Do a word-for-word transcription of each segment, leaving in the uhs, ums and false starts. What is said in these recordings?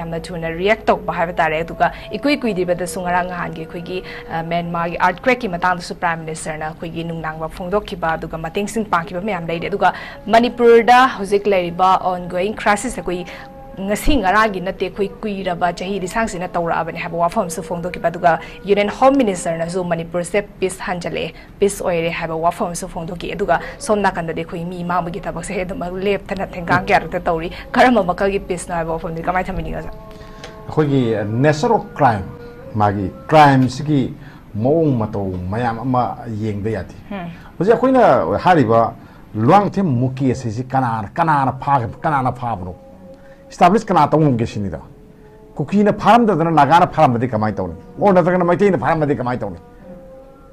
ꯌꯥꯝꯅ ꯊꯨꯅ ꯔꯤꯌꯦꯛ ꯇꯧꯕ ꯍꯥꯏꯕ ꯇꯥꯔꯦ꯫ ꯑꯗꯨꯒ ꯏꯀꯨꯏ ꯀꯨꯏꯗ꯭ꯔꯤꯕꯗꯁꯨ ꯉꯔꯥꯡ ꯅꯍꯥꯟꯒꯤ ꯑꯩꯈꯣꯏꯒꯤ, ꯑ, ꯃ꯭ꯌꯥꯟꯃꯥꯔꯒꯤ ꯑꯥꯔꯠꯀ꯭ꯋꯦꯛꯀꯤ ꯃꯇꯥꯡꯗꯁꯨ ꯄ꯭ꯔꯥꯏꯝ ꯃꯤꯅꯤꯁꯇꯔꯅ ꯑꯩꯈꯣꯏꯒꯤ ꯅꯨꯡꯅꯥꯡꯕ ꯐꯣꯡꯗꯣꯛꯈꯤꯕ, ꯑꯗꯨꯒ ꯃꯇꯦꯡꯁꯤꯡ ꯄꯥꯡꯈꯤꯕ ꯃꯌꯥꯝ ꯂꯩꯔꯤ꯫ ꯑꯗꯨꯒ ꯃꯅꯤꯄꯨꯔꯗ ꯍꯧꯖꯤꯛ ꯂꯩꯔꯤꯕ ꯑꯣꯟ ꯒꯣꯌꯤꯡ ꯀ꯭ꯔꯥꯏꯁꯤꯁ ꯑꯩꯈꯣꯏ ꯉꯁꯤ ꯉꯔꯥꯡꯒꯤ ꯅꯠꯇꯦ, ꯑꯩꯈꯣꯏ ꯀꯨꯏꯔꯕ ꯆꯍꯤ ꯂꯤꯁꯥꯡꯁꯤꯅ ꯇꯧꯔꯛꯑꯕꯅꯤ ꯍꯥꯏꯕ ꯋꯥꯐꯝ ꯑꯃꯁꯨ ꯐꯣꯡꯗꯣꯛꯈꯤꯕ꯫ ꯑꯗꯨꯒ ꯌꯨꯅꯤꯌꯟ ꯍꯣꯝ ꯃꯤꯅꯤꯁꯇꯔꯅꯁꯨ ꯃꯅꯤꯄꯨꯔꯁꯦ ꯄꯤꯁ ꯍꯟꯖꯜꯂꯛꯑꯦ, ꯄꯤꯁ ꯑꯣꯏꯔꯦ ꯍꯥꯏꯕ ꯋꯥꯐꯝ ꯑꯃꯁꯨ ꯐꯣꯡꯗꯣꯛꯈꯤ꯫ ꯑꯗꯨꯒ ꯁꯣꯝ ꯅꯥꯀꯟꯗꯗꯤ ꯑꯩꯈꯣꯏ ꯃꯤ ꯃꯥꯡꯕꯒꯤ ꯊꯕꯛꯁꯦ ꯑꯗꯨꯃꯛ ꯂꯦꯞꯇꯅ ꯊꯦꯡꯒꯥꯡ ꯀꯌꯥꯔꯛꯇ ꯇꯧꯔꯤ꯫ ꯀꯔꯝꯕ ꯃꯈꯜꯒꯤ ꯄꯤꯁꯅꯣ ꯍꯥꯏꯕ ꯋꯥꯐꯝꯗꯤ ꯀꯃꯥꯏꯅ ꯊꯝꯕꯤꯅꯤꯡꯉꯤ, ꯑꯣꯖꯥ? ꯑꯩꯈꯣꯏꯒꯤ ꯅꯦꯆꯔ ꯑꯣꯐ ꯀ꯭ꯔꯥꯏꯝ, ꯃꯥꯒꯤ ꯀ꯭ꯔꯥꯏꯝꯁꯤꯒꯤ ꯃꯑꯣꯡ ꯃꯇꯧ ꯃꯌꯥꯝ ꯑꯃ ꯌꯦꯡꯗ ꯌꯥꯗꯦ꯫ ꯍꯧꯖꯤꯛ ꯑꯩꯈꯣꯏꯅ ꯍꯥꯏꯔꯤꯕ ꯂꯨꯋꯥꯡꯊꯦꯝ ꯃꯨꯀꯦꯁ ꯍꯥꯏꯁꯤ ꯀꯅꯥꯅ, ꯀꯅꯥꯅ ꯐꯥꯒ-, ꯀꯅꯥꯅ ꯐꯥꯕꯅꯣ? ꯏꯁꯇꯥꯕ꯭ꯂꯤꯁ ꯀꯅꯥ ꯇꯧ ꯉꯝꯒꯦ ꯁꯤꯅꯤꯗ꯫ ꯀꯨꯀꯤꯅ ꯐꯥꯔꯝꯗꯗꯅ ꯅꯥꯒꯥꯅ ꯐꯥꯔꯝꯕꯗꯤ ꯀꯃꯥꯏꯅ ꯇꯧꯅꯤ? ꯑꯣꯔ ꯅꯠꯇ꯭ꯔꯒꯅ ꯃꯩꯇꯩꯅ ꯐꯥꯔꯝꯕꯗꯤ ꯀꯃꯥꯏꯅ ꯇꯧꯅꯤ?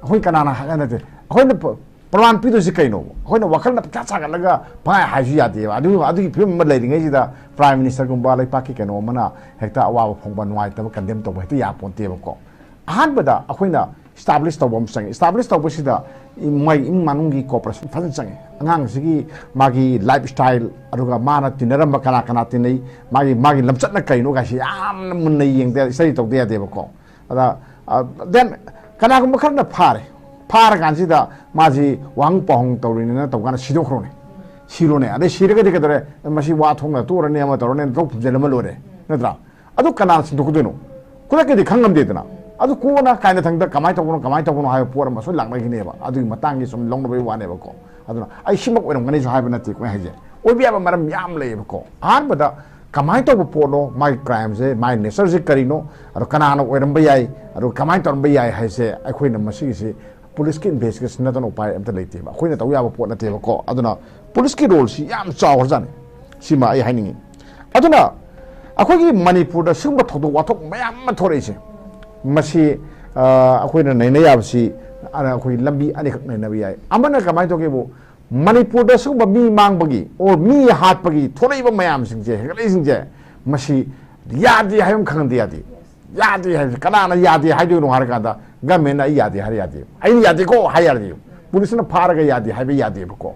ꯑꯩꯈꯣꯏ ꯀꯅꯥꯅ ꯍꯥꯏ ꯅꯠꯇꯦ꯫ ꯑꯩꯈꯣꯏꯅ ꯄ-, ꯄ꯭ꯔꯃꯥꯟ ꯄꯤꯗꯣꯏꯁꯤ ꯀꯩꯅꯣ? ꯑꯩꯈꯣꯏꯅ ꯋꯥꯈꯜ ꯄꯪꯁꯥ ꯁꯥꯒꯠꯂꯒ ꯄꯪꯍꯥꯏ ꯍꯥꯏꯁꯨ ꯌꯥꯗꯦꯕ꯫ ꯑꯗꯨ, ꯑꯗꯨꯒꯤ ꯐꯤꯕꯝ ꯑꯃ ꯂꯩꯔꯤꯉꯩꯁꯤꯗ ꯄ꯭ꯔꯥꯏꯝ ꯃꯤꯅꯤꯁꯇꯔꯒꯨꯝꯕ ꯂꯩꯄꯥꯛꯀꯤ ꯀꯩꯅꯣ ꯑꯃꯅ ꯍꯦꯛꯇ ꯑꯋꯥꯕ ꯐꯣꯡꯕ, ꯅꯨꯡꯉꯥꯏꯇꯕ ꯀꯟꯗꯦꯝ ꯇꯧꯕ ꯍꯦꯛꯇ ꯌꯥꯄꯣꯟꯇꯦꯕꯀꯣ꯫ ꯑꯍꯥꯟꯕꯗ ꯑꯩꯈꯣꯏꯅ ꯏꯁꯇꯥꯕ꯭ꯂꯤꯁ ꯇꯧꯕ ꯑꯃ ꯆꯪꯉꯤ꯫ ꯏꯁꯇꯥꯕ꯭ꯂꯤꯁ ꯇꯧꯕꯁꯤꯗ ꯃꯣꯏ ꯏꯃꯨꯡ ꯃꯅꯨꯡꯒꯤ ꯀꯣꯑꯣꯄꯔꯦꯁꯟ ꯐꯖꯅ ꯆꯪꯉꯤ꯫ ꯑꯉꯥꯡꯁꯤꯒꯤ ꯃꯥꯒꯤ ꯂꯥꯏꯐ ꯁ꯭ꯇꯥꯏꯜ, ꯑꯗꯨꯒ ꯃꯥꯅ ꯇꯤꯟꯅꯔꯝꯕ ꯀꯅꯥ ꯀꯅꯥ ꯇꯤꯟꯅꯩ, ꯃꯥꯒꯤ, ꯃꯥꯒꯤ ꯂꯝꯆꯠꯅ ꯀꯩꯅꯣ ꯀꯥꯏꯁꯤ ꯌꯥꯝꯅ ꯃꯨꯟꯅ ꯌꯦꯡꯗ, ꯁ꯭ꯇꯗꯤ ꯇꯧꯗ ꯌꯥꯗꯦꯕꯀꯣ꯫ ꯑꯗ, ꯑ, ꯗꯦꯟ ꯀꯅꯥꯒꯨꯝꯕ ꯈꯔꯅ ꯐꯥꯔꯦ꯫ ꯐꯥꯔꯀꯥꯟꯁꯤꯗ ꯃꯥꯁꯤ ꯋꯥꯍꯪ ꯄꯥꯎꯍꯪ ꯇꯧꯔꯤꯅꯤꯅ ꯇꯧꯀꯥꯟꯗ ꯁꯤꯗꯣꯛꯈ꯭ꯔꯣꯅꯦ꯫ ꯁꯤꯔꯣꯅꯦ꯫ ꯑꯗꯩ ꯁꯤꯔꯒꯗꯤ ꯀꯩꯗꯧꯔꯦ? ꯃꯁꯤ ꯋꯥ ꯊꯣꯛꯅ ꯇꯣꯛꯑꯅꯤ, ꯑꯃ ꯇꯧꯔꯅꯤ, ꯂꯧ ꯐꯨꯝꯖꯤꯜꯂꯝꯃ ꯂꯣꯏꯔꯦ꯫ ꯅꯠꯇ꯭ꯔꯥ? ꯑꯗꯨ ꯀꯅꯥꯅ ꯁꯤꯟꯗꯣꯛꯀꯗꯣꯏꯅꯣ? ꯈꯨꯗꯛꯀꯤꯗꯤ ꯈꯪ ꯉꯝꯗꯦꯗꯅ꯫ ꯑꯗꯨ ꯀꯣꯟꯅ ꯀꯥꯏꯅ ꯊꯪꯗ ꯀꯃꯥꯏꯅ ꯇꯧꯕꯅꯣ, ꯀꯃꯥꯏꯅ ꯇꯧꯕꯅꯣ ꯍꯥꯏꯕ ꯄꯣꯠ ꯑꯃ ꯁꯣꯏ ꯂꯥꯛꯅꯈꯤꯅꯦꯕ꯫ ꯑꯗꯨꯒꯤ ꯃꯇꯥꯡꯒꯤ ꯁꯨꯝ ꯂꯧꯅꯕꯒꯤ ꯋꯥꯅꯦꯕꯀꯣ꯫ ꯑꯗꯨꯅ ꯑꯩ ꯁꯤꯃꯛ ꯑꯣꯏꯔꯝꯒꯅꯤꯁꯨ ꯍꯥꯏꯕ ꯅꯠꯇꯦꯀꯣ ꯑꯩ ꯍꯥꯏꯁꯦ꯫ ꯑꯣꯏꯕ ꯌꯥꯕ ꯃꯔꯝ ꯌꯥꯝ ꯂꯩꯌꯦꯕꯀꯣ꯫ ꯑꯍꯥꯟꯕꯗ ꯀꯃꯥꯏꯅ ꯇꯧꯕ ꯄꯣꯠꯅꯣ, ꯃꯥꯒꯤ ꯀ꯭ꯔꯥꯏꯝꯁꯦ, ꯃꯥꯒꯤ ꯅꯦꯆꯔꯁꯦ ꯀꯔꯤꯅꯣ, ꯑꯗꯣ ꯀꯅꯥꯅ ꯑꯣꯏꯔꯝꯕ ꯌꯥꯏ, ꯑꯗꯣ ꯀꯃꯥꯏꯅ ꯇꯧꯔꯝꯕ ꯌꯥꯏ ꯍꯥꯏꯁꯦ ꯑꯩꯈꯣꯏꯅ ꯃꯁꯤꯒꯤꯁꯤ ꯄꯨꯂꯤꯁꯀꯤ ꯏꯟꯚꯦꯁꯇꯤꯒꯦꯁꯟ ꯅꯠꯇꯅ ꯎꯄꯥꯏ ꯑꯝꯇ ꯂꯩꯇꯦꯕ꯫ ꯑꯩꯈꯣꯏꯅ ꯇꯧ ꯌꯥꯕ ꯄꯣꯠ ꯅꯠꯇꯦꯕꯀꯣ꯫ ꯑꯗꯨꯅ ꯄꯨꯂꯤꯁꯀꯤ ꯔꯣꯜꯁꯤ ꯌꯥꯝ ꯆꯥꯎꯈ꯭ꯔꯖꯥꯠꯅꯤ꯫ ꯁꯤꯃ ꯑꯩ ꯍꯥꯏꯅꯤꯡꯉꯤ꯫ ꯑꯗꯨꯅ ꯑꯩꯈꯣꯏꯒꯤ ꯃꯅꯤꯄꯨꯔꯗ ꯁꯤꯒꯨꯝꯕ ꯊꯧꯗꯣꯛ ꯋꯥꯊꯣꯛ ꯃꯌꯥꯝ ꯑꯃ ꯊꯣꯔꯛꯏꯁꯦ, ꯃꯁꯤ, ꯑ, ꯑꯩꯈꯣꯏꯅ ꯅꯩꯅ ꯌꯥꯕꯁꯤ, ꯑ, ꯑꯩꯈꯣꯏ ꯂꯝꯕꯤ ꯑꯅꯤꯈꯛ ꯅꯩꯅꯕ ꯌꯥꯏ꯫ ꯑꯃꯅ ꯀꯃꯥꯏꯅ ꯇꯧꯒꯦꯕꯨ, ꯃꯅꯤꯄꯨꯔꯗ ꯁꯤꯒꯨꯝꯕ ꯃꯤ ꯃꯥꯡꯕꯒꯤ ꯑꯣꯔ ꯃꯤ ꯍꯥꯠꯄꯒꯤ ꯊꯣꯛꯂꯛꯏꯕ ꯃꯌꯥꯝꯁꯤꯡꯁꯦ, ꯍꯦꯟꯒꯠꯂꯛꯏꯁꯤꯡꯁꯦ, ꯃꯁꯤ ꯌꯥꯗꯦ ꯍꯥꯏꯕ ꯑꯃ ꯈꯪꯍꯟꯗ ꯌꯥꯗꯦ꯫ ꯌꯥꯗꯦ ꯍꯥꯏꯕꯁꯦ ꯀꯅꯥꯅ ꯌꯥꯗꯦ ꯍꯥꯏꯗꯣꯏꯅꯣ ꯍꯥꯏꯔꯀꯥꯟꯗ, ꯒꯃꯦꯟꯅ "ꯑꯩ ꯌꯥꯗꯦ" ꯍꯥꯏꯔ ꯌꯥꯗꯦ, "ꯑꯩꯅ ꯌꯥꯗꯦꯀꯣ" ꯍꯥꯏ ꯌꯥꯗꯦ꯫ ꯄꯨꯂꯤꯁꯅ ꯐꯥꯔꯒ ꯌꯥꯗꯦ ꯍꯥꯏꯕ ꯌꯥꯗꯦꯕꯀꯣ꯫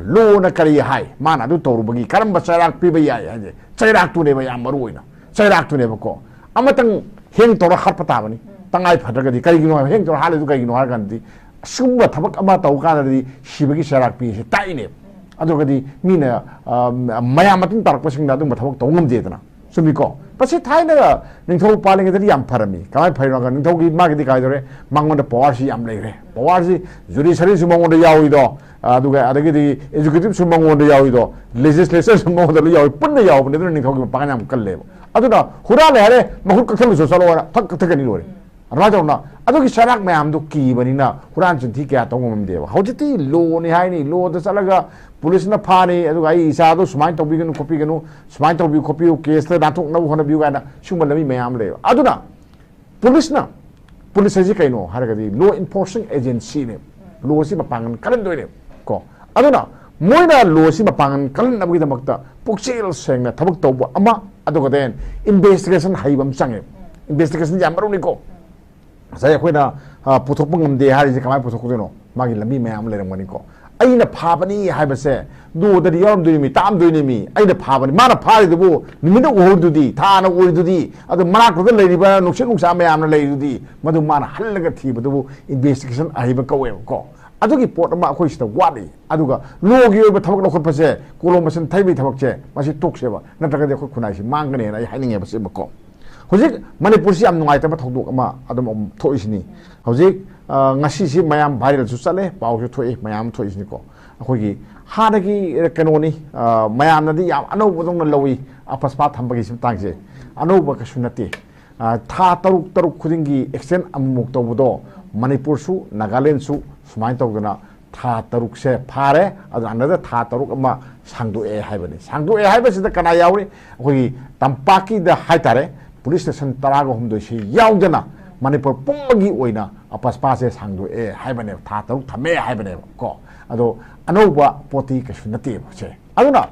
ꯂꯣꯅ ꯀꯔꯤ ꯍꯥꯏ, ꯃꯥꯅ ꯑꯗꯨ ꯇꯧꯔꯨꯕꯒꯤ ꯀꯔꯝꯕ ꯆꯩꯔꯥꯛ ꯄꯤꯕ ꯌꯥꯏ ꯍꯥꯏꯁꯦ, ꯆꯩꯔꯥꯛꯇꯨꯅꯦꯕ ꯌꯥꯝ ꯃꯔꯨ ꯑꯣꯏꯅ꯫ ꯆꯩꯔꯥꯛꯇꯨꯅꯦꯕꯀꯣ꯫ ꯑꯃꯇꯪ ꯍꯦꯡ ꯇꯧꯔ ꯍꯥꯠꯄ ꯇꯥꯕꯅꯤ꯫ ꯇꯉꯥꯏ ꯐꯗ꯭ꯔꯒꯗꯤ ꯀꯔꯤꯒꯤꯅꯣ ꯍꯥꯏꯕ, ꯍꯦꯡ ꯇꯧꯔ ꯍꯥꯠꯂꯤꯗꯨ ꯀꯩꯒꯤꯅꯣ ꯍꯥꯏꯔ ꯀꯥꯟꯗꯗꯤ, ꯑꯁꯤꯒꯨꯝꯕ ꯊꯕꯛ ꯑꯃ ꯇꯧ ꯀꯥꯟꯗꯗꯤ ꯁꯤꯕꯒꯤ ꯆꯩꯔꯥꯛ ꯄꯤꯁꯦ ꯇꯥꯛꯏꯅꯦꯕ꯫ ꯑꯗꯨꯒꯗꯤ ꯃꯤꯅ, ꯑ, ꯃꯌꯥꯝ ꯃꯇꯨꯡ ꯇꯥꯔꯛꯄꯁꯤꯡꯅ ꯑꯗꯨꯒꯨꯝꯕ ꯊꯕꯛ ꯇꯧ ꯉꯝꯗꯦꯗꯅ꯫ ꯆꯨꯝꯃꯤꯀꯣ? ꯃꯁꯤ ꯊꯥꯏꯅ ꯅꯤꯡꯊꯧ ꯄꯥꯜꯂꯤꯉꯩꯗꯗꯤ ꯌꯥꯝ ꯐꯔꯝꯃꯤ꯫ ꯀꯃꯥꯏꯅ ꯐꯔꯤꯅꯣ ꯍꯥꯏꯔꯒ, ꯅꯤꯡꯊꯧꯒꯤ ꯃꯥꯒꯤꯗꯤ ꯀꯥꯏꯗꯧꯔꯦ, ꯃꯉꯣꯟꯗ ꯄꯋꯥꯔꯁꯤ ꯌꯥꯝ ꯂꯩꯈ꯭ꯔꯦ꯫ ꯄꯋꯥꯔꯁꯤ, ꯖꯨꯗꯤꯁꯔꯤꯁꯨ ꯃꯉꯣꯟꯗ ꯌꯥꯎꯏꯗꯣ, ꯑꯗꯨꯒ ꯑꯗꯒꯤꯗꯤ ꯑꯦꯛꯖꯤꯀ꯭ꯌꯨꯇꯤꯚꯁꯨ ꯃꯉꯣꯟꯗ ꯌꯥꯎꯏꯗꯣ, ꯂꯦꯖꯤꯁꯂꯦꯆꯔꯁꯨ ꯃꯉꯣꯟꯗ ꯂꯣꯏ ꯌꯥꯎꯏ, ꯄꯨꯟꯅ ꯌꯥꯎꯕꯅꯤ꯫ ꯑꯗꯨꯅ ꯅꯤꯡꯊꯧꯒꯤ ꯃꯄꯥꯡꯒꯜ ꯌꯥꯝ ꯀꯜꯂꯦꯕ꯫ ꯑꯗꯨꯅ ꯍꯨꯔꯥꯜꯂꯦ ꯍꯥꯏꯔꯦ, ꯃꯈꯨꯠ ꯀꯛꯊꯠꯂꯨꯁꯨ ꯆꯠꯂꯣ ꯍꯥꯏꯅ ꯊꯛ ꯀꯛꯊꯠꯀꯅꯤ, ꯂꯣꯏꯔꯦ꯫ ꯑꯗꯨꯃꯥꯏꯅ ꯇꯧꯗꯅ ꯑꯗꯨꯒꯤ ꯆꯩꯔꯥꯛ ꯃꯌꯥꯝꯗꯣ ꯀꯤꯕꯅꯤꯅ ꯍꯨꯔꯥꯟ ꯆꯤꯟꯊꯤ ꯀꯌꯥ ꯇꯧꯕ ꯉꯝꯗꯦꯕ꯫ ꯍꯧꯖꯤꯛꯇꯤ ꯂꯣꯅꯤ ꯍꯥꯏꯅꯤ, ꯂꯣꯗ ꯆꯠꯂꯒ ꯄꯨꯂꯤꯁꯅ ꯐꯥꯅꯤ, ꯑꯗꯨꯒ ꯑꯩ ꯏꯆꯥꯗꯣ ꯁꯨꯃꯥꯏꯅ ꯇꯧꯕꯤꯒꯅꯨ ꯈꯣꯠꯄꯤꯒꯅꯨ, ꯁꯨꯃꯥꯏꯅ ꯇꯧꯕꯤꯌꯨ ꯈꯣꯠꯄꯤꯌꯨ, ꯀꯦꯁꯇ ꯅꯥꯟꯊꯣꯛꯅꯕ ꯍꯣꯠꯅꯕꯤꯌꯨ ꯀꯥꯏꯅ ꯁꯤꯒꯨꯝꯕ ꯂꯝꯕꯤ ꯃꯌꯥꯝ ꯑꯃ ꯂꯩꯌꯦꯕ꯫ ꯑꯗꯨꯅ ꯄꯨꯂꯤꯁꯅ, ꯄꯨꯂꯤꯁ ꯍꯥꯏꯁꯤ ꯀꯩꯅꯣ ꯍꯥꯏꯔꯒꯗꯤ law enforcing agencyꯅꯦ꯫ ꯂꯣꯁꯤ ꯃꯄꯥꯡꯒꯜ ꯀꯜꯍꯟꯗꯣꯏꯅꯦ ꯀꯣ꯫ ꯑꯗꯨꯅ ꯃꯣꯏꯅ ꯂꯣꯁꯤ ꯃꯄꯥꯡꯒꯜ ꯀꯜꯍꯟꯅꯕꯒꯤꯗꯃꯛꯇ ꯄꯨꯛꯆꯦꯜ ꯁꯦꯡꯅ ꯊꯕꯛ ꯇꯧꯕ ꯑꯃ, ꯑꯗꯨꯒ then investigation ꯍꯩꯕ ꯑꯃ ꯆꯪꯉꯦ꯫ Investigation ꯌꯥꯝ ꯃꯔꯨꯅꯤꯀꯣ꯫ ꯉꯁꯥꯏ ꯑꯩꯈꯣꯏꯅ, ꯑ, ꯄꯨꯊꯣꯛꯄ ꯉꯝꯗꯦ ꯍꯥꯏꯔꯤꯁꯦ ꯀꯃꯥꯏꯅ ꯄꯨꯊꯣꯛꯀꯗꯣꯏꯅꯣ? ꯃꯥꯒꯤ ꯂꯝꯕꯤ ꯃꯌꯥꯝ ꯑꯃ ꯂꯩꯔꯝꯒꯅꯤꯀꯣ꯫ ꯑꯩꯅ ꯐꯥꯕꯅꯤ ꯍꯥꯏꯕꯁꯦ ꯂꯣꯗꯗꯤ ꯌꯥꯎꯔꯝꯗꯣꯏꯅꯤ ꯃꯤ, ꯇꯥꯛꯑꯝꯗꯣꯏꯅꯤ ꯃꯤ꯫ ꯑꯩꯅ ꯐꯥꯕꯅꯤ, ꯃꯥꯅ ꯐꯥꯔꯤꯗꯨꯕꯨ ꯅꯨꯃꯤꯠꯅ ꯎꯍꯧꯔꯤꯗꯨꯗꯤ, ꯊꯥꯅ ꯎꯔꯤꯗꯨꯗꯤ, ꯑꯗꯨ ꯃꯅꯥꯛꯇꯨꯗ ꯂꯩꯔꯤꯕ ꯅꯨꯡꯁꯤꯠ ꯅꯨꯡꯁꯥ ꯃꯌꯥꯝꯅ ꯂꯩꯔꯤꯗꯨꯗꯤ, ꯃꯗꯨ ꯃꯥꯅ ꯍꯜꯂꯒ ꯊꯤꯕꯗꯨꯕꯨ investigation ꯑꯍꯩꯕ ꯀꯧꯋꯦꯕꯀꯣ꯫ ꯑꯗꯨꯒꯤ ꯄꯣꯠ ꯑꯃ ꯑꯩꯈꯣꯏ ꯁꯤꯗ ꯋꯥꯠꯂꯤ꯫ ꯑꯗꯨꯒ ꯂꯣꯒꯤ ꯑꯣꯏꯕ ꯊꯕꯛ ꯂꯧꯈꯠꯄꯁꯦ, ꯀꯣꯂꯣꯝ ꯃꯁꯤꯟ ꯊꯩꯕꯒꯤ ꯊꯕꯛꯁꯦ, ꯃꯁꯤ ꯇꯣꯛꯁꯦꯕ꯫ ꯅꯠꯇ꯭ꯔꯒꯗꯤ ꯑꯩꯈꯣꯏ ꯈꯨꯟꯅꯥꯏꯁꯤ ꯃꯥꯡꯒꯅꯦꯅ ꯑꯩ ꯍꯥꯏꯅꯤꯡꯉꯦꯕ ꯁꯤꯃꯀꯣ꯫ ꯍꯧꯖꯤꯛ ꯃꯅꯤꯄꯨꯔꯁꯤ ꯌꯥꯝ ꯅꯨꯡꯉꯥꯏꯇꯕ ꯊꯧꯗꯣꯛ ꯑꯃ ꯑꯗꯨꯝ, ꯑꯗꯨꯝ ꯊꯣꯛꯏꯁꯤꯅꯤ꯫ ꯍꯧꯖꯤꯛ, ꯑ, ꯉꯁꯤꯁꯤ ꯃꯌꯥꯝ ꯚꯥꯏꯔꯦꯜꯁꯨ ꯆꯠꯂꯦ, ꯄꯥꯎꯁꯨ ꯊꯣꯛꯏ, ꯃꯌꯥꯝ ꯑꯃ ꯊꯣꯛꯏꯁꯤꯅꯤꯀꯣ꯫ ꯑꯩꯈꯣꯏꯒꯤ ꯍꯥꯟꯅꯒꯤ ꯀꯩꯅꯣꯅꯤ, ꯑ, ꯃꯌꯥꯝꯅꯗꯤ ꯌꯥꯝ ꯑꯅꯧꯕꯗꯧꯅ ꯂꯧꯏ, ꯑꯄꯁꯄꯥ ꯊꯝꯕꯒꯤ ꯃꯇꯥꯡꯁꯦ꯫ ꯑꯅꯧꯕ ꯀꯩꯁꯨ ꯅꯠꯇꯦ꯫ ꯑ, ꯊꯥ ꯇꯔꯨꯛ ꯇꯔꯨꯛ ꯈꯨꯗꯤꯡꯒꯤ ꯑꯦꯛꯁꯤꯗꯦꯟ ꯑꯃꯨꯛꯃꯨꯛ ꯇꯧꯕꯗꯣ ꯃꯅꯤꯄꯨꯔꯁꯨ, ꯅꯥꯒꯥꯂꯦꯟꯁꯨ ꯁꯨꯃꯥꯏꯅ ꯇꯧꯗꯅ ꯊꯥ ꯇꯔꯨꯛꯁꯦ ꯐꯥꯔꯦ, ꯑꯗꯨ ꯑꯅꯗ ꯊꯥ ꯇꯔꯨꯛ ꯑꯃ ꯁꯥꯡꯗꯣꯛꯑꯦ ꯍꯥꯏꯕꯅꯤ꯫ ꯁꯥꯡꯗꯣꯛꯑꯦ ꯍꯥꯏꯕꯁꯤꯗ ꯀꯅꯥ ꯌꯥꯎꯔꯤ? ꯑꯩꯈꯣꯏꯒꯤ ꯇꯝꯄꯥꯛꯀꯤꯗ ꯍꯥꯏꯇꯥꯔꯦ, ꯄꯨꯂꯤꯁ ꯁ꯭ꯇꯦꯁꯟ ꯇꯔꯥꯒ ꯍꯨꯝꯗꯣꯏꯁꯤ ꯌꯥꯎꯗꯅ ꯃꯅꯤꯄꯨꯔ ꯄꯨꯝꯕꯒꯤ ꯑꯣꯏꯅ ꯑꯄꯁꯄꯥꯁꯦ ꯁꯥꯡꯗꯣꯛꯑꯦ ꯍꯥꯏꯕꯅꯦꯕ, ꯊꯥ ꯇꯔꯨꯛ ꯊꯝꯃꯦ ꯍꯥꯏꯕꯅꯦꯕ ꯀꯣ꯫ ꯑꯗꯣ ꯑꯅꯧꯕ ꯄꯣꯠꯇꯤ ꯀꯩꯁꯨ ꯅꯠꯇꯦꯕ ꯁꯦ꯫ ꯑꯗꯨꯅ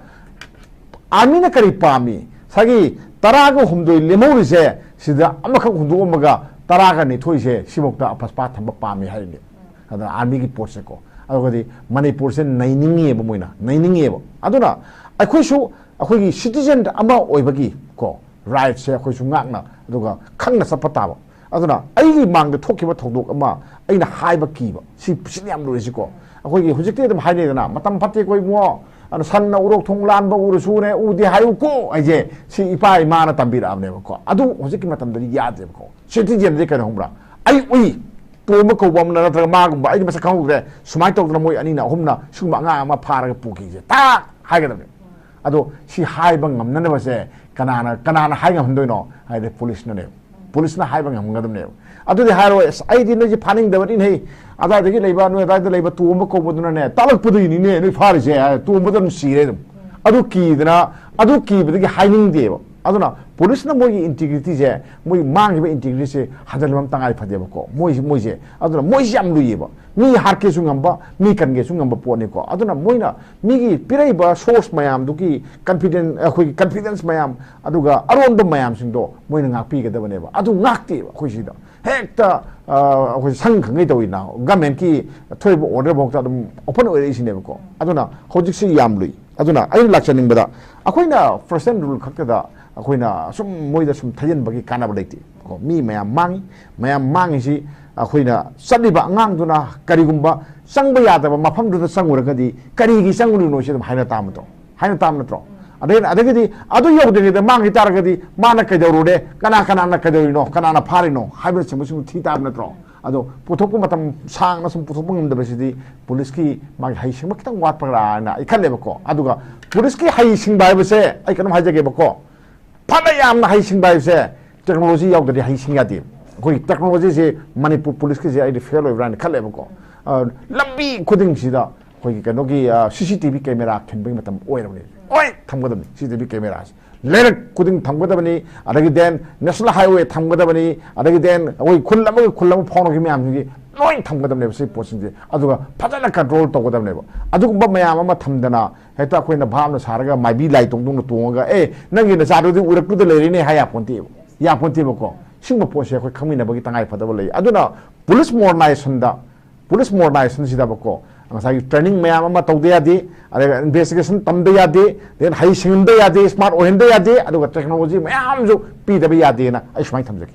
ꯑꯥꯔꯃꯤꯅ ꯀꯔꯤ ꯄꯥꯝꯃꯤ? ꯉꯁꯥꯏꯒꯤ ꯇꯔꯥꯒ ꯍꯨꯝꯗꯣꯏ ꯂꯦꯝꯍꯧꯔꯤꯁꯦ, ꯁꯤꯗ ꯑꯃꯈꯛ ꯍꯨꯟꯗꯣꯛꯑꯝꯃꯒ ꯇꯔꯥꯒ ꯅꯤꯊꯣꯏꯁꯦ ꯁꯤꯐꯧꯗ ꯑꯄꯁꯄꯥ ꯊꯝꯕ ꯄꯥꯝꯃꯤ ꯍꯥꯏꯔꯤꯅꯦ꯫ ꯑꯗꯨꯅ ꯑꯥꯔꯃꯤꯒꯤ ꯄꯣꯠꯁꯦꯀꯣ, ꯑꯗꯨꯒꯗꯤ ꯃꯅꯤꯄꯨꯔꯁꯦ ꯅꯩꯅꯤꯡꯉꯦꯕ, ꯃꯣꯏꯅ ꯅꯩꯅꯤꯡꯉꯦꯕ꯫ ꯑꯗꯨꯅ ꯑꯩꯈꯣꯏꯁꯨ, ꯑꯩꯈꯣꯏꯒꯤ ꯁꯤꯇꯤꯖꯦꯟ ꯑꯃ ꯑꯣꯏꯕꯒꯤ ꯀꯣ, ꯔꯥꯏꯠꯁꯦ ꯑꯩꯈꯣꯏꯁꯨ ꯉꯥꯛꯅ ꯑꯗꯨꯒ ꯈꯪꯅ ꯆꯠꯄ ꯇꯥꯕ꯫ ꯑꯗꯨꯅ ꯑꯩꯒꯤ ꯃꯥꯡꯗ ꯊꯣꯛꯈꯤꯕ ꯊꯧꯗꯣꯛ ꯑꯃ ꯑꯩꯅ ꯍꯥꯏꯕ ꯀꯤꯕ, ꯁꯤ, ꯁꯤꯅ ꯌꯥꯝ ꯂꯨꯔꯤꯁꯤꯀꯣ꯫ ꯑꯩꯈꯣꯏꯒꯤ ꯍꯧꯖꯤꯛꯇꯤ ꯑꯗꯨꯝ ꯍꯥꯏꯅꯩꯗꯅ, "ꯃꯇꯝ ꯐꯠꯇꯦꯀꯣ ꯏꯕꯨꯡꯉꯣ, ꯑꯗꯨꯅ ꯁꯟꯅ ꯎꯔꯣꯛ ꯊꯣꯡ ꯂꯥꯟꯕ ꯎꯔꯁꯨꯅꯦ, ꯎꯗꯦ ꯍꯥꯏꯌꯨꯀꯣ" ꯍꯥꯏꯁꯦ, ꯁꯤ ꯏꯄꯥ ꯏꯃꯥꯅ ꯇꯝꯕꯤꯔꯛꯑꯕꯅꯦꯕꯀꯣ꯫ ꯑꯗꯨ ꯍꯧꯖꯤꯛꯀꯤ ꯃꯇꯝꯗꯗꯤ ꯌꯥꯗ꯭ꯔꯦꯕꯀꯣ꯫ ꯁꯤꯇꯤꯖꯦꯟꯗꯤ ꯀꯩꯅꯣ ꯈꯪꯕ꯭ꯔꯥ? ꯑꯩ ꯎꯏ, ꯇꯣꯝꯕ ꯀꯧꯕ ꯑꯃꯅ ꯅꯠꯇ꯭ꯔꯒ ꯃꯥꯒꯨꯝꯕ, ꯑꯩꯗꯤ ꯃꯁꯛ ꯈꯪꯍꯧꯗ꯭ꯔꯦ, ꯁꯨꯃꯥꯏꯅ ꯇꯧꯗꯅ ꯃꯣꯏ ꯑꯅꯤꯅ ꯑꯍꯨꯝꯅ ꯁꯤꯒꯨꯝꯕ ꯑꯉꯥꯡ ꯑꯃ ꯐꯥꯔꯒ ꯄꯨꯈꯤꯁꯦ ꯇꯥꯛ ꯍꯥꯏꯒꯗꯕꯅꯦ꯫ ꯑꯗꯣ ꯁꯤ ꯍꯥꯏꯕ ꯉꯝꯅꯅꯕꯁꯦ ꯀꯅꯥꯅ, ꯀꯅꯥꯅ ꯍꯥꯏ ꯉꯝꯍꯟꯗꯣꯏꯅꯣ ꯍꯥꯏꯗꯤ ꯄꯨꯂꯤꯁꯅꯅꯦꯕ꯫ ꯄꯨꯂꯤꯁꯅ ꯍꯥꯏꯕ ꯉꯝꯒꯗꯕꯅꯦꯕ꯫ ꯑꯗꯨꯗꯤ ꯍꯥꯏꯔꯣꯏ, "ꯑꯁ, ꯑꯩꯗꯤ ꯅꯣꯏꯁꯦ ꯐꯥꯅꯤꯡꯗꯕꯅꯤꯅꯦ, ꯍꯩ, ꯑꯗꯥꯏꯗꯒꯤ ꯂꯩꯕ, ꯅꯣꯏ ꯑꯗꯥꯏꯗ ꯂꯩꯕ ꯇꯣꯝꯕ ꯀꯧꯕꯗꯨꯅꯅꯦ ꯇꯥꯛꯂꯛꯄꯗꯨꯒꯤꯅꯤꯅꯦ ꯅꯣꯏ ꯐꯥꯔꯤꯁꯦ" ꯍꯥꯏ, ꯇꯣꯝꯕꯗ ꯑꯗꯨꯝ ꯁꯤꯔꯦ ꯑꯗꯨꯝ꯫ ꯑꯗꯨ ꯀꯤꯗꯅ, ꯑꯗꯨ ꯀꯤꯕꯗꯒꯤ ꯍꯥꯏꯅꯤꯡꯗꯦꯕ꯫ ꯑꯗꯨꯅ ꯄꯨꯂꯤꯁꯅ ꯃꯣꯏꯒꯤ ꯏꯟꯇꯤꯒ꯭ꯔꯤꯇꯤꯁꯦ, ꯃꯣꯏ ꯃꯥꯡꯈꯤꯕ ꯏꯟꯇꯤꯒ꯭ꯔꯤꯇꯤꯁꯦ ꯍꯟꯖꯤꯟꯕ ꯑꯃ ꯇꯉꯥꯏ ꯐꯗꯦꯕꯀꯣ꯫ ꯃꯣꯏꯁꯤ, ꯃꯣꯏꯁꯦ, ꯑꯗꯨꯅ ꯃꯣꯏꯁꯤ ꯌꯥꯝ ꯂꯨꯏꯌꯦꯕ꯫ ꯃꯤ ꯍꯥꯠꯀꯦꯁꯨ ꯉꯝꯕ, ꯃꯤ ꯀꯟꯒꯦꯁꯨ ꯉꯝꯕ ꯄꯣꯠꯅꯤꯀꯣ꯫ ꯑꯗꯨꯅ ꯃꯣꯏꯅ ꯃꯤꯒꯤ ꯄꯤꯔꯛꯏꯕ ꯁꯣꯔꯁ ꯃꯌꯥꯝꯗꯨꯒꯤ ꯀꯟꯐꯤꯗꯦꯟ, ꯑꯩꯈꯣꯏꯒꯤ ꯀꯟꯐꯤꯗꯦꯟꯁ ꯃꯌꯥꯝ, ꯑꯗꯨꯒ ꯑꯔꯣꯟꯕ ꯃꯌꯥꯝꯁꯤꯡꯗꯣ ꯃꯣꯏꯅ ꯉꯥꯛꯄꯤꯒꯗꯕꯅꯦꯕ꯫ ꯑꯗꯨ ꯉꯥꯛꯇꯦꯕ ꯑꯩꯈꯣꯏ ꯁꯤꯗ꯫ ꯍꯦꯛꯇ, ꯑ, ꯑꯩꯈꯣꯏ ꯁꯪ ꯈꯪꯉꯩ ꯇꯧꯋꯤꯅ, ꯒꯃꯦꯟꯀꯤ ꯊꯣꯛꯏꯕ ꯑꯣꯔꯗꯔ ꯐꯥꯎꯗ ꯑꯗꯨꯝ ꯑꯣꯄꯟ ꯑꯣꯏꯔꯛꯏꯁꯤꯅꯦꯕꯀꯣ꯫ ꯑꯗꯨꯅ ꯍꯧꯖꯤꯛꯁꯤ ꯌꯥꯝ ꯂꯨꯏ꯫ ꯑꯗꯨꯅ ꯑꯩꯅ ꯂꯥꯛꯆꯅꯤꯡꯕꯗ, ꯑꯩꯈꯣꯏꯅ ꯐꯥꯔꯁ ꯑꯦꯟ ꯔꯨꯜ ꯈꯛꯇꯗ ꯑꯩꯈꯣꯏꯅ ꯁꯨꯝ ꯃꯣꯏꯗ ꯁꯨꯝ ꯊꯩꯖꯤꯟꯕꯒꯤ ꯀꯥꯟꯅꯕ ꯂꯩꯇꯦ ꯀꯣ꯫ ꯃꯤ ꯃꯌꯥꯝ ꯃꯥꯡꯉꯤ, ꯃꯌꯥꯝ ꯃꯥꯡꯉꯤꯁꯤ ꯑꯩꯈꯣꯏꯅ ꯆꯠꯂꯤꯕ ꯑꯉꯥꯡꯗꯨꯅ ꯀꯔꯤꯒꯨꯝꯕ ꯆꯪꯕ ꯌꯥꯗꯕ ꯃꯐꯝꯗꯨꯗ ꯆꯪꯉꯨꯔꯒꯗꯤ ꯀꯔꯤꯒꯤ ꯆꯪꯉꯨꯔꯤꯅꯣ ꯁꯤ ꯑꯗꯨꯝ ꯍꯥꯏꯅ ꯇꯥꯕ ꯅꯠꯇ꯭ꯔꯣ? ꯍꯥꯏꯅ ꯇꯥꯕ ꯅꯠꯇ꯭ꯔꯣ? ꯑꯗꯒꯤ, ꯑꯗꯒꯤꯗꯤ ꯑꯗꯨ ꯌꯧꯗ꯭ꯔꯤꯉꯩꯗ ꯃꯥꯡꯈꯤ ꯇꯥꯔꯒꯗꯤ ꯃꯥꯅ ꯀꯩꯗꯧꯔꯨꯔꯦ, ꯀꯅꯥ ꯀꯅꯥꯅ ꯀꯩꯗꯧꯔꯤꯅꯣ, ꯀꯅꯥꯅ ꯐꯥꯔꯤꯅꯣ ꯍꯥꯏꯕꯅꯆꯤꯡꯕꯁꯤꯡꯗꯨ ꯊꯤ ꯇꯥꯕ ꯅꯠꯇ꯭ꯔꯣ? ꯑꯗꯣ ꯄꯨꯊꯣꯛꯄ ꯃꯇꯝ ꯁꯥꯡꯅ ꯁꯨꯝ ꯄꯨꯊꯣꯛꯄ ꯉꯝꯗꯕꯁꯤꯗꯤ ꯄꯨꯂꯤꯁꯀꯤ ꯃꯥꯒꯤ ꯍꯩꯁꯤꯡꯕ ꯈꯤꯇꯪ ꯋꯥꯠꯄ꯭ꯔꯥꯅ ꯑꯩ ꯈꯜꯂꯦꯕꯀꯣ꯫ ꯑꯗꯨꯒ ꯄꯨꯂꯤꯁꯀꯤ ꯍꯩꯁꯤꯡꯕ ꯍꯥꯏꯕꯁꯦ ꯑꯩ ꯀꯩꯅꯣꯝ ꯍꯥꯏꯖꯒꯦꯕꯀꯣ, ꯐꯅ ꯌꯥꯝꯅ ꯍꯩꯁꯤꯡꯕ ꯍꯥꯏꯕꯁꯦ ꯇꯦꯛꯅꯣꯂꯣꯖꯤ ꯌꯥꯎꯗ꯭ꯔꯗꯤ ꯍꯩꯁꯤꯡ ꯌꯥꯗꯦ꯫ ꯑꯩꯈꯣꯏ ꯇꯦꯛꯅꯣꯂꯣꯖꯤꯁꯦ ꯃꯅꯤꯄꯨꯔ ꯄꯨꯂꯤꯁꯀꯤꯁꯦ ꯑꯩꯗꯤ ꯐꯦꯜ ꯑꯣꯏꯕ꯭ꯔꯥꯅ ꯈꯜꯂꯦꯕꯀꯣ꯫ ꯑ, ꯂꯝꯕꯤ ꯈꯨꯗꯤꯡꯁꯤꯗ ꯑꯩꯈꯣꯏꯒꯤ ꯀꯩꯅꯣꯒꯤ, ꯑ, ꯁꯤ ꯁꯤ ꯇꯤ ꯚꯤ ꯀꯦꯃꯦꯔꯥ ꯈꯤꯟꯕꯒꯤ ꯃꯇꯝ ꯑꯣꯏꯔꯕꯅꯤ꯫ ꯂꯣꯏ ꯊꯝꯒꯗꯕꯅꯤ ꯁꯤ ꯁꯤ ꯇꯤ ꯚꯤ ꯀꯦꯃꯦꯔꯥꯁꯦ꯫ ꯂꯩꯔꯛ ꯈꯨꯗꯤꯡ ꯊꯝꯒꯗꯕꯅꯤ, ꯑꯗꯒꯤ then ꯅꯦꯁꯅꯦꯜ ꯍꯥꯏꯋꯦ ꯊꯝꯒꯗꯕꯅꯤ, ꯑꯗꯒꯤ then ꯑꯩꯈꯣꯏ ꯈꯨꯜ ꯑꯃꯒ ꯈꯨꯜ ꯑꯃ ꯐꯥꯎꯅꯈꯤꯕ ꯃꯌꯥꯝꯁꯤꯡꯁꯤ ꯂꯣꯏ ꯊꯝꯒꯗꯕꯅꯦꯕ ꯁꯤ ꯄꯣꯠꯁꯤꯡꯁꯦ꯫ ꯑꯗꯨꯒ ꯐꯖꯅ ꯀꯟꯇ꯭ꯔꯣꯜ ꯇꯧꯒꯗꯕꯅꯦꯕ꯫ ꯑꯗꯨꯒꯨꯝꯕ ꯃꯌꯥꯝ ꯑꯃ ꯊꯝꯗꯅ ꯍꯦꯛꯇ ꯑꯩꯈꯣꯏꯅ ꯚꯥꯞꯅ ꯁꯥꯔꯒ ꯃꯥꯏꯕꯤ ꯂꯥꯏ ꯇꯣꯡꯗꯣꯡꯅ ꯇꯣꯡꯉꯒ, "ꯑꯦ, ꯅꯪꯒꯤ ꯅꯆꯥꯗꯨꯗꯤ ꯎꯔꯛꯇꯨꯗ ꯂꯩꯔꯦꯅꯦ" ꯍꯥꯏ ꯌꯥꯄꯣꯟꯇꯦꯕ, ꯌꯥꯄꯣꯟꯇꯦꯕꯀꯣ꯫ ꯁꯤꯒꯨꯝꯕ ꯄꯣꯠꯁꯦ ꯑꯩꯈꯣꯏ ꯈꯪꯃꯤꯟꯅꯕꯒꯤ ꯇꯉꯥꯏ ꯐꯗꯕ ꯂꯩ꯫ ꯑꯗꯨꯅ ꯄꯨꯂꯤꯁ ꯃꯣꯗꯔꯅꯥꯏꯖꯦꯁꯟꯗ ꯄꯨꯂꯤꯁ ꯃꯣꯗꯔꯅꯥꯏꯖꯦꯁꯟꯁꯤꯗꯕꯀꯣ ꯉꯁꯥꯏꯒꯤ ꯇ꯭ꯔꯦꯅꯤꯡ ꯃꯌꯥꯝ ꯑꯃ ꯇꯧꯗ ꯌꯥꯗꯦ, ꯑꯗꯨꯒ ꯏꯟꯚꯦꯁꯇꯤꯒꯦꯁꯟ ꯇꯝꯗ ꯌꯥꯗꯦ, ꯗꯦꯟ ꯍꯩ ꯁꯤꯡꯍꯟꯗ ꯌꯥꯗꯦ, ꯁ꯭ꯃꯥꯔꯠ ꯑꯣꯏꯍꯟꯗ ꯌꯥꯗꯦ, ꯑꯗꯨꯒ ꯇꯦꯛꯅꯣꯂꯣꯖꯤ ꯃꯌꯥꯝꯁꯨ ꯄꯤꯗꯕ ꯌꯥꯗꯦꯅ ꯑꯩ ꯁꯨꯃꯥꯏꯅ ꯊꯝꯖꯒꯦ꯫